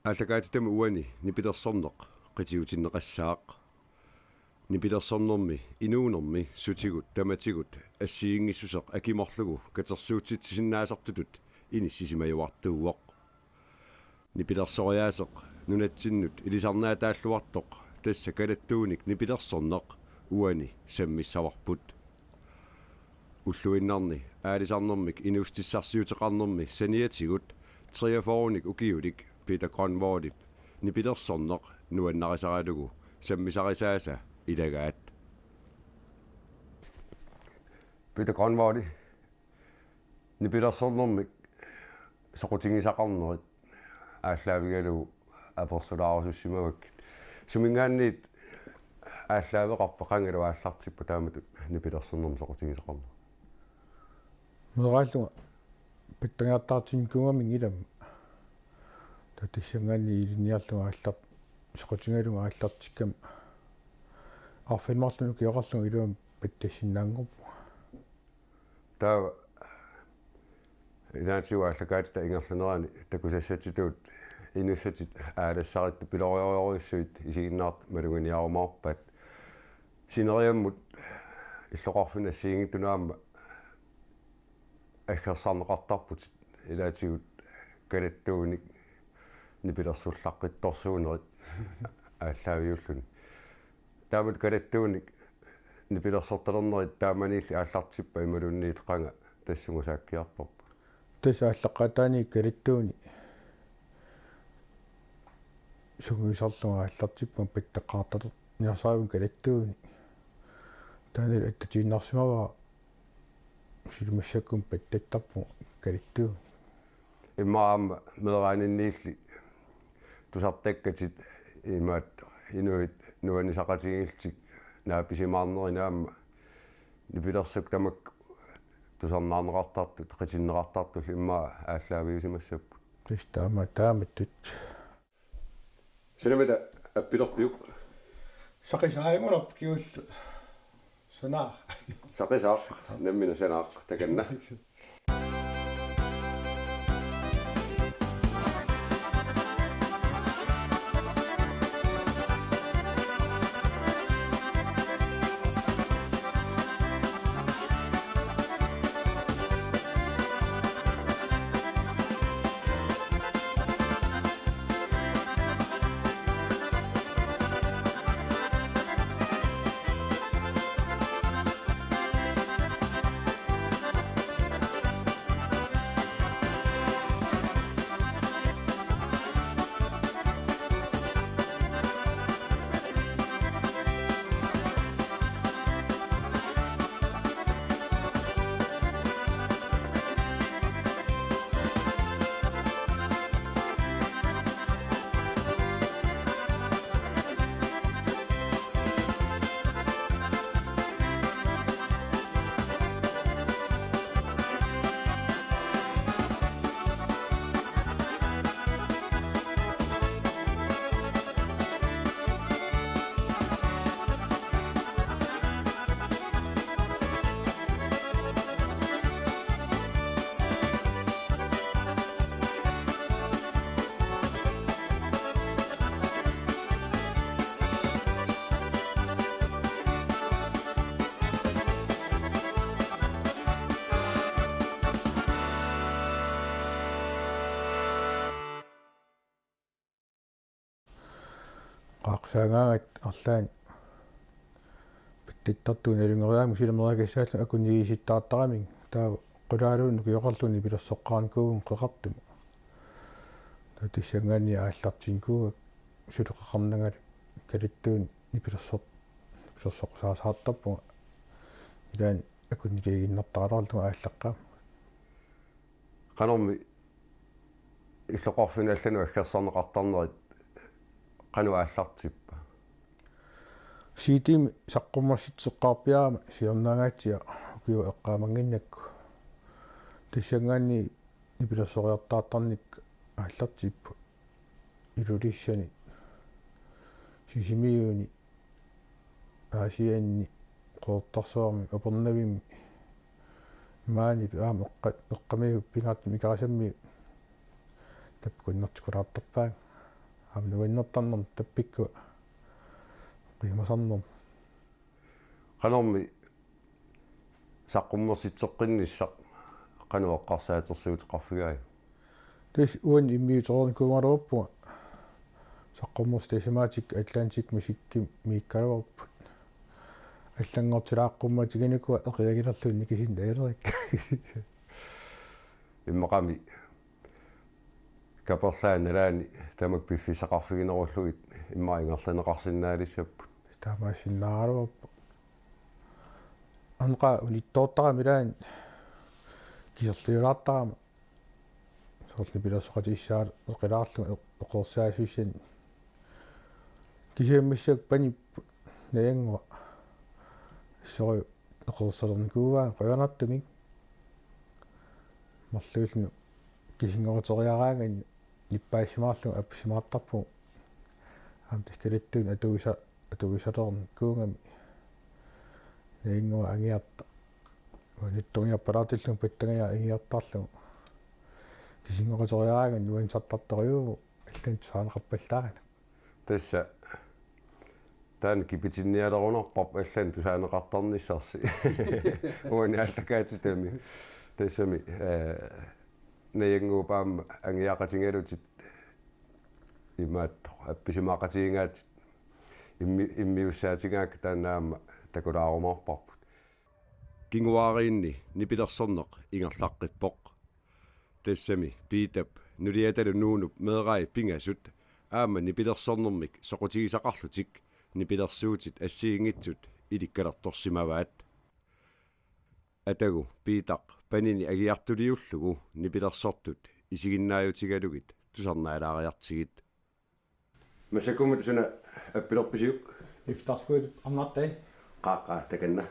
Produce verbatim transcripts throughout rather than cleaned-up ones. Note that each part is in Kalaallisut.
Aallakaatitami uani nipilersorneq qitiutinneqassaaq. Nipilersornermi inuunermi sutigut tamatigut assigiinngissuseq akimorlugu katersuutsitsisinnaasartutut inissisimajuartuuvoq. Nipilersoriaaseq nunatsinnut ilisarnaataalluartoq tassa kalattuunik nipilersorneq uani sammissavarput. Ulluinnarni aalisarnermik inuussutissarsiuteqarnermi saniatigut treogfyrrenik ukiulik Peter Grønvoldip nipilersorneq nuannarisaralugu sammisarisaasa ilagaat. Peter Grønvold, nipilersornermik soqutigisaqarnerit aallaavigalugu apersulaarusussimavakkit. Suminngaanniit aallaaveqarpa, qangalu aallartippa taamatut nipilersornermik soqutigisaqarneq? Meeraallunga pattagiartaartinnikuugama ingilam. Taava tassanngaanniit ilinniarlunga aallart-, soqutigalunga aallartikkama arfineq-marlunut ukioqarlunga iluamik pattassinnaanngorpunga. Taava ilaatigut aallakaatita ingerlanerani takusassatsitut inussatit aalassarittupiloorujorujussuit isiginnaartut maluginiarumaarpaat. Sineriammut illoqarfinni assigiinngitsunut aamma aggersarneqartarputit ilaatigut kalattuunik nipilersullaqqittorsuunerit aallaaviulluni. Taamatut kalattuunik nipilersortalernerit taamaniilli aallartippa imaluunniit qanga tassunga saakkiartorpa? Tassa aallaqqaataaniit kalattuunik sungiusarlunga aallartippunga pattaqqaartalerniarsarivunga kalattuunik. Taanna attatiinnarsimavara suli massakkut pattattarpunga kalattuunik. Immaqa aamma meeraaninniilli tusartakkatit imaattoq inuit nuannisaqatigiillutik naapisimaarnerini aamma nipilersukkut tamakku tusarnaarneqartartut, qitinneqartartullu immaqa aallaaviusimassapput. Tassa taama-, taamatut. Sanamita appilerpiuk? Saqisaagunarpoq kingulleq. Sanaaq. Saqisaaq, nammineq sanaaq, takanna. Qaaqqusaagaangat arlaanni pattittartugut nalunngeriarami silameriakassaallunga akunnigiissittaartaramigit, taava qulaaluunniit ukioqarlunga nipilersoqqaarnikuuvugut qeqartumut. Taava tassanngaanniit aallartinnikuugakku suleqaqarnangalu kalattuunik nipilersor-, nipilersoqqusaasaartarpunga ilaanni akunnigiinnartaraluarlunga aallaqqaammut. Qanormi illoqarfinni allanut aggersarneqartarnerit qanoq aallartippa? C D-mi saqqummersitseqqaarpiarama siornaagaatsiaq ukiup eqqaamannginnakku. Tassanngaanniit nipilersoriartaartarnikka aallartipput Ilulissani, Sisimiuni, Aasianni, Qeqertarsuarmi, Upernavimmi, maani aamma eqqa-, eqqaamiut pingaartumik Ikerasammiut taakkunannga tikulaartarpaannga. Aamma nuannertarnermut tappikku qiimasarnermut. Qanormi saqqummersitseqqinnissaq qanoq eqqarsaatersuuteqarfigaajuk? Tassa uani immiutereernikuugaluarpunga saqqummersitasimaatikka Atlantic Musikkimi miikkaluarput. Allanngortilaaqqummaatiginikuuara eqiagilerluunniit kisianni aalerik. Immaqami kaperlaannalaani tamakku piffissaqarfiginerullugit immaqa ingerlanneqarsinnaalissapput. Taamaassinnaagaluarpoq. Aamma unittoortarami ilaanni kiserliulaartarama. Soorlu nipilersoqatigissaaleqilaarlugu eq-, eqeersaasussani. Kisianni massakkut panipput Najannguaq. Assorujuk eqeersalernikuuaanga qujanartumik. Marluullugu kisinngoruteriaraanganni nippaassimaarlugu appisimaartarpugut. Aamma takkalittuun atuisa-, atuisalernikuugami Najannguaq angiartaq. Unittungiarpalaartillugu pattangajaa angiartarlugu. Kisinngoruteriaraangat nuannisartartorujuuvoq, allanut tusaaneqarpallaarina. Tassa taanna kipitinnialerunarparput allanut tusaaneqartarnissarsi. Uani aallakaatitami. Tassami, eh, Najannguup aamma angiaqatigalutit imaattoq appisimaaqatigigaatit immi-, immiussaatigaakka taanna aamma takulaarumaarparput. Kinguaariinni nipilersorneq ingerlaqqippoq. Tassami Piitap nuliatalu Nuunup meerai pingasut aamma nipilersornermik soqutigisaqarlutik nipilersuutit assigiinngitsut ilikkalertorsimavaat. Atagu Piitaq panini angiartuliullugu nipilersortut isiginnaajutigalugit tusarnaalaariartigit. Massakkummi suna appilerpisiuk? Efterskuddet arnartai. Qaa, qaa, takanna.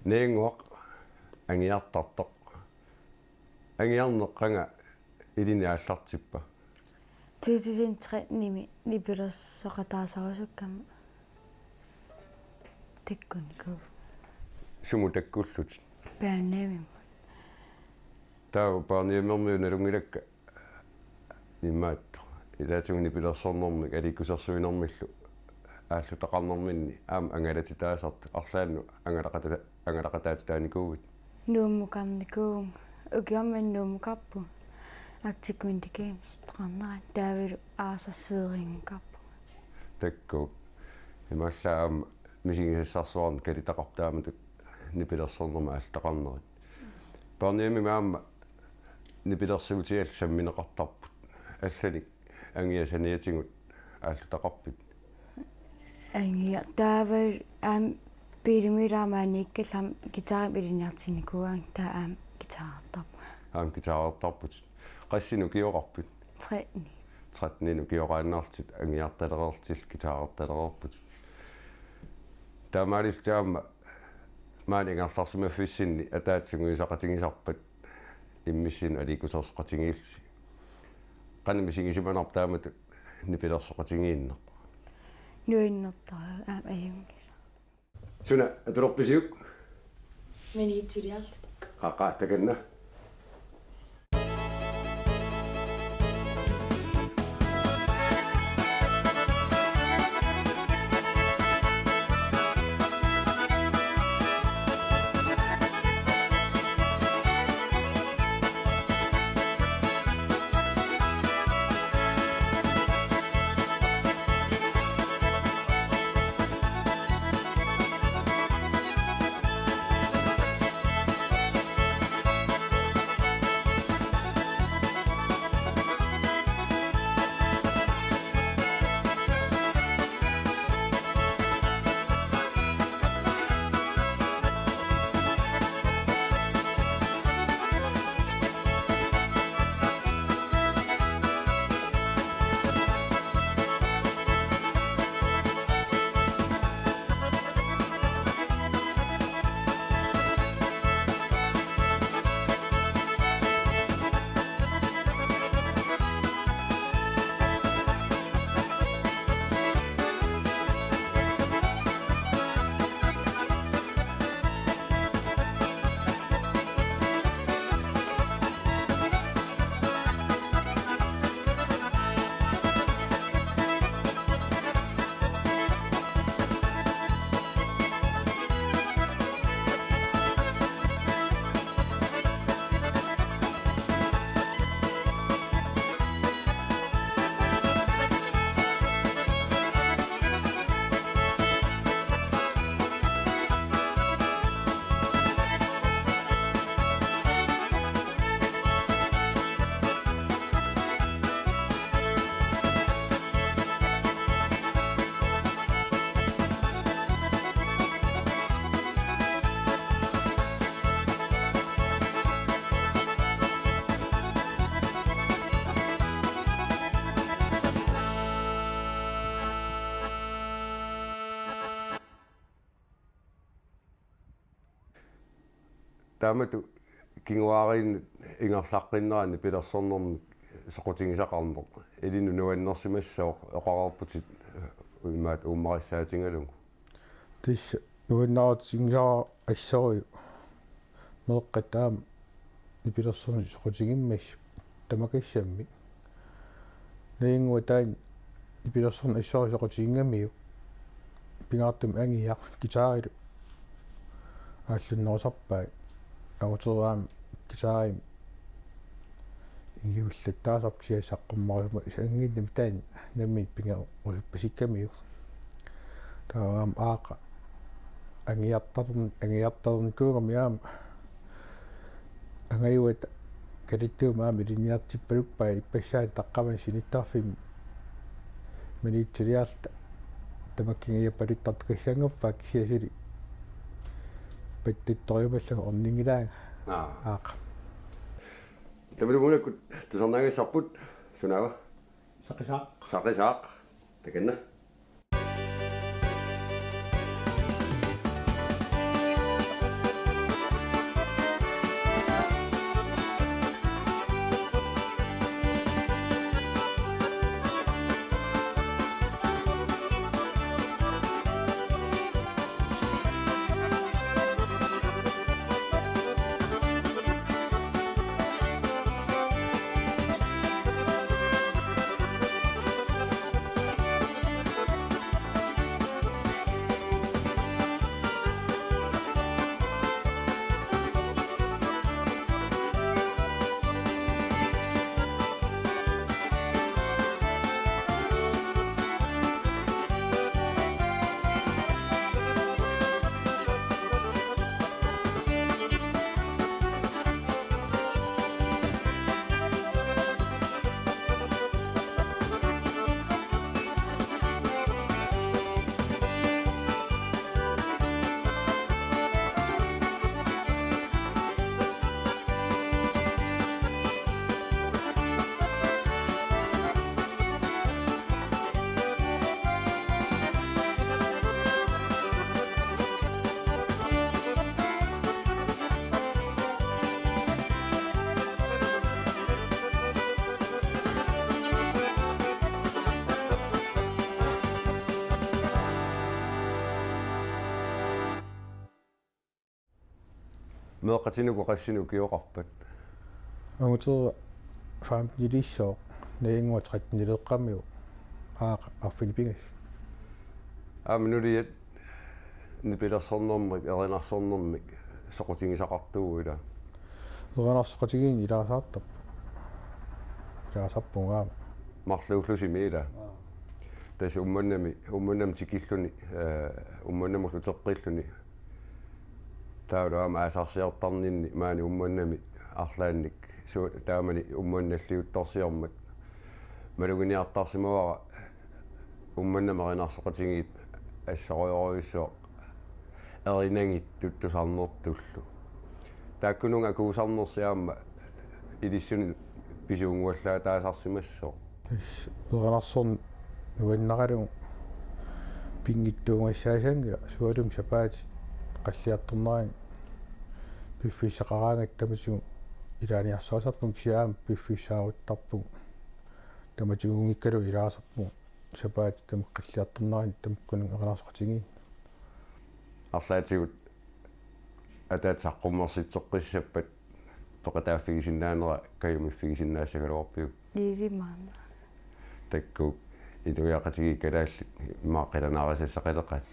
Najannguaq angiartartoq. Angiarneq qanga ilinnut aallartippa? To tusind tretten-imi nipilersoqataasarusukkama takkunnikuuvoq. Sumut takkullutit? Børnehjemimut. Taava børnehjemimiut nalunngilakka imaattoq. Ilaatigut nipilersornermik aliikkusersuinermillu aallutaqarnerminni aamma angalatitaasartut, arlaannut angalaqata-, angalaqataatitaanikuuit? Nuummukarnikuuvunga. Ukioq manna Nuummukarpunga. Arctic Winter Games-toqarnerani taavalu aasaq Sverigemikarpunga. Takuuk. Imaallaat aamma misigisassarsuarnik kalitaqarpoq taamatut nipilersornermik aallutaqarnerit. Børnehjemimi aamma nipilersuutigallit sammineqartarput. Allanik angia saniatigut aallutaqarpit? Angia taava aamma Piilimi ilaamaaniikkallarami guitarimik ilinniartinnikuugaanga, taava aamma guitarertarpunga. Aamma guitarertarputit. Qassinik ukioqarpit? Tretten. Tretteninik ukioqaannarlutit angiartalereerlutillu guitarertalereerputit. Taamaalillutit aamma Maani ingerlarsimaffissinni ataatsip sungiusaqatigisarpat immissinnut aliikkusersoqatigiillusi. Qanoq misigisimanerpa taamatut nipilersoqatigiinneq? Nuannertaa aamma ajunngilaq. Suna atulerpisiuk? Maniitsuliarluta. Qaa, takanna. Taamatut kinguaariinnut ingerlaqqinnerani nipilersornermik soqutigisaqarneq ilinnut nuannersimassooq, oqareerputit imaattoq uummarissaatigalugu. Tassa nuannaarutigisara assorujuk. Meeqqat aamma nipilersorneq soqutigimmata tamakassammik. Nalunnguaq taanna nipilersorneq assorujuk soqutiginngamiuk. Pingaartumik angiaq guitarilu aallunnerusarpaat. Anguteraa aamma guitarimik ingiullattaasarpoq, kisianni saqqummerusumik anginnami taanna nammineq pingaarusuppassikkamiuk. Taava aamma Aaqa angiartarn-, angiartarnikuugami aamma angajuata Kalattuuma aamma ilinniartippaluppai ippassaani taqqamani sinittarfimmi. Maniitsuliarluta tamakkiinngiappaluttartukassanngorpaat, kisianni suli pattattorujumaarlugu orninngilaanga. Aa. Aaqa. Tamatumunakkut tusarnaagassarput sunaava? Saqisaaq. Saqisaaq. Takanna. Meeqqatinut qassinut ukioqarpat? Angutera femten-ilissaaq, najannguaq tretten-ileeqqammiu. Aap, arfineq-pingasut. Aamma nuliat nipilersornermik, erinarsornermik soqutigisaqartuuvoq, ilaa? Erinarsoqatigiinneq ilaasaartarpoq. Ilaasarpunga aamma. Marluullusimi, ilaa? Aap. Tassa Uummannami, Uummannamut tikilluni, eh, Uummannamullu uteqqilluni. Taavalu aamma aasarsiortarninni maani Uummannami arlaannik su-, taamani Uummannalliuttorsiormat. Maluginiartarsimavara Uummannami erinarsoqatigiit assorujorujussuaq erinagit tuttusarnertullu. Taakkununnga akuusarnersi aamma ilissinnut pisuunnguallaataasarsimassaaq. Tassa erinarsorneq nuannaralugu pinngitsoortuugassaassanngilaq, sualummik sapaatit qalliartornerani piffissaqaraangatta tamatigut ilaaniarsarisarpunga, kisianni aamma piffissaaruttarpunga. Tamatigut unngikkaluaq ilaasarpunga sapaatit tamakku qalliartornerani tamakkununnga erinarsoqatigiinneq. Arlaatigut ataatsip saqqummersitseqqissappat peqataaffigisinnaanera kajumiffigisinnaassagallarpiuk? Ilimaarnaq. Taakku inuiaqatigiit kalaallit immaqa qilanaarisassaqaleqaat.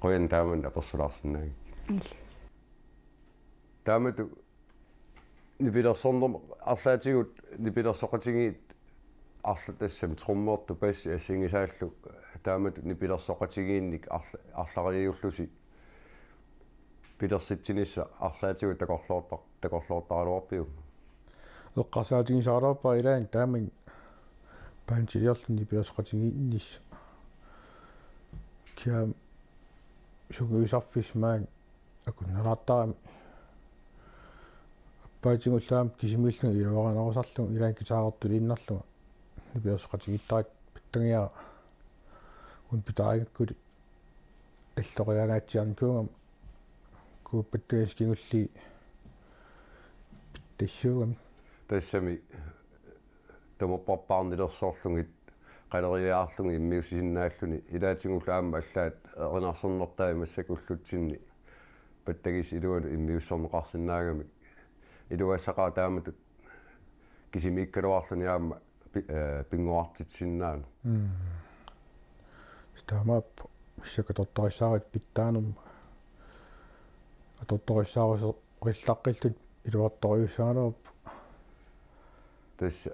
Qujanaq taamani apersulaarsinnaagakkit. Ilaa. Taamatut nipilersornermut arlaatigut nipilersoqatigiit arla-, tassami trommertut, bassit assigisaallu taamatut nipilersoqatigiinnik arla-, arlariiullusi pilersitsinissaq arlaatigut takorloortar-, takorloortaraluarpiuk? Eqqarsaatigisaraluarpara ilaanni taamani bandiliorluni nipilersoqatigiinnissaq. Kiam sungiusarfissaq maani akunnalaartarami. Appaatigullu aamma kisimiillunga iluarinerusarlunga ilaanni guitarertuliinnarlunga nipilersoqatigiittaratta pattagiara. Una pitaagakkuli alloriaangaatsiarnikuugama, kuup pattagasut kingulliit pittassuugamik. Tassami tamarparpaarnilersorlugit qaleriaarlugit immiussisinnaalluni, ilaatigullu aamma allaat erinarsornertai massakkut ullutsinni pattagisut iluanut immiussorneqarsinnaagamik. Iluassaqaaq taamatut kisimiikkaluarluni aamma pi-, eh, pinnguartitsisinnaanera. Mm. Taamaappoq, massakkut atortorissaarutit pitsaanermut. Atortorissaarusi-, rillaqqilluni iluartorujussuugaluarpoq. Tassa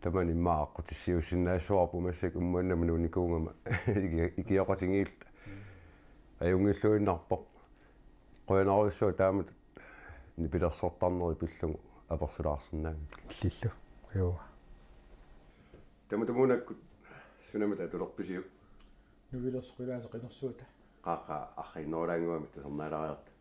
tamanna immaqa aqqutissiuussinnaassavarput massakkut Uummannamut nuunnikuugama iki-, ikioqatigiilluta. Ajunngilluinnarpoq. Qujanarujussuaq taamatut nipilersortarneri pillugu apersulaarsinnaagakkit. Illillu. Joo. Tamatumuunakkut sunamita atulerpisiuk? Nuilersoq ilaasa qinersuuta. Qaaqqa arriinnerulaannguamik tusarnaalaariarta.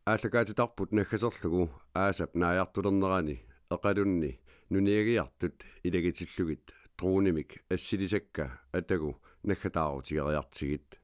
aallakaatitarput naggaserlugu aasap naajartulernerani Eqalunni nuniagiartut ilagitillugit dronimik assilisakka atagu naggataarutigiiartigit.